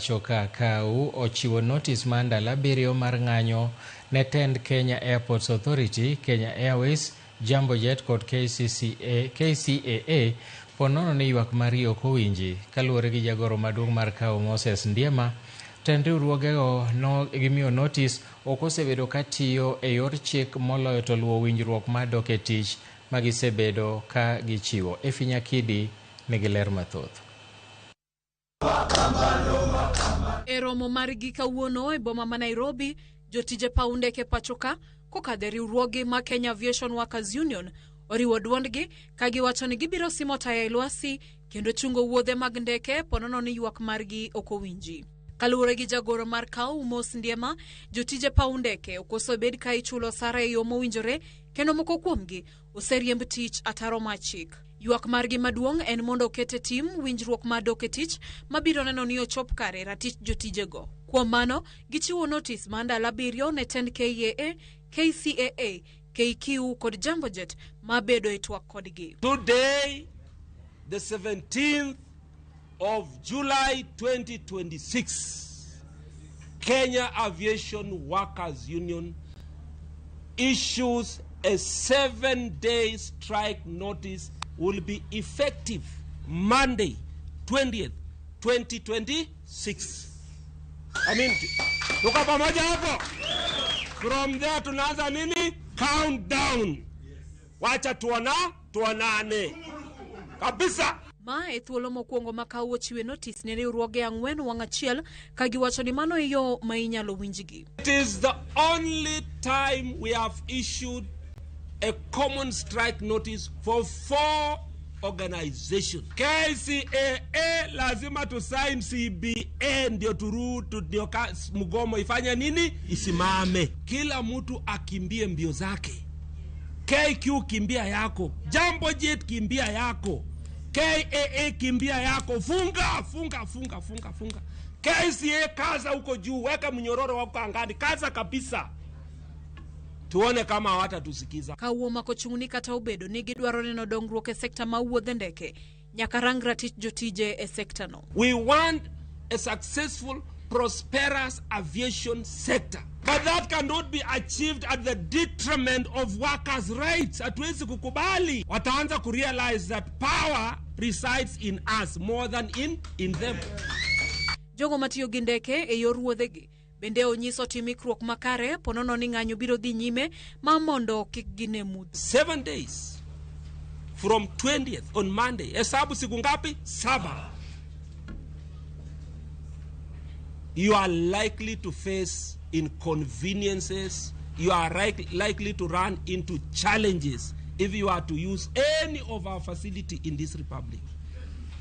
pacho ka KAU ochiwo notis mar ndalo abiriyo mar ng'anyo ne tend Kenya Airports Authority, Kenya Airways, Jambojet kod KCCA, KCAA po nono ni ywak margi ok owinji. Kaluwore gi jagoro maduong' mar KAU Moses Ndiema, tend riwruogego no gimiyo notis ok osebedo ka tiyo e yor chik moloyo to luwo winjruok mar dok e tich ma gisebedo ka gichiwo. Effie Nyakidi nigi ler mathoth. E romo margi kawuono e boma ma Nairobi, jotije paw ndeke pachoka kokadho e riwruoggi ma Kenya Aviation Workers Union oriwo duondgi ka giwacho ni gibiro simo taya e lwasi kendo chungo wuodhe mag ndeke ponono ni ywak margi ok owinji. Kaluwore gi jagoro mar KAU Mos Ndiema, jotije paw ndeke ok osebed ka ichulo osara e yo mowinjore kendo moko kuomgi oseriemb tich ataro mar chik. Ywak margi maduong' en mondo oket e tim winjruok mar dok e tich mabiro neno ni ochop kare ratich jotijego. Kuom mano, gichiwo notis mar ndalo abiriyo ne tend KAA, KCAA, KQ kod Jambojet ma bedo e twak kodgi. Today, the 17th of July 2026, Kenya Aviation Workers Union issues a 7-day strike notice will be effective Monday, 20th, 2026. I mean, tuko pamoja hapo? From there tunaanza nini? Countdown. Wacha tuona tuonane kabisa. Ma e thuolo mokwongo ma KAU ochiwe notis ne riwruoge ang'wen wang' achiel ka giwacho ni mano e yo ma inyalo winjgi. It is the only time we have issued a common strike notice for 4 organizations. KCAA lazima tu sign CBA ndio turutu ndio mgomo ifanye nini? Isimame. Kila mtu akimbie mbio zake. KQ kimbia yako, Jambojet kimbia yako, KAA kimbia yako, funga funga funga funga funga. KCA kaza huko juu, weka mnyororo wako angani, kaza kabisa. Tuone kama hawatatusikiza. KAU omako chung' ni kata obedo ni gidwaro neno dongruok e sekta ma wuodhe ndeke, nyaka rang ratich jotije e sekta no. We want a successful, prosperous aviation sector. But that cannot be achieved at the detriment of workers' rights. Hatuwezi kukubali. Wataanza kurealize that power resides in us more than in them. Jogo matiyo gi ndeke e yor wuodhegi bende onyiso tim ikruok makare ponono ni ng'anyo biro dhi nyime ma mondo kik gine mudho. 7 days from 20th on Monday. Hesabu siku ngapi? 7. You are likely to face inconveniences. You are likely to run into challenges if you are to use any of our facility in this republic.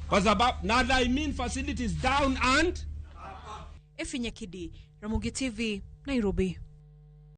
Kwa sababu, now I mean facilities down and Effie Nyakidi, Ramogi TV, Nairobi.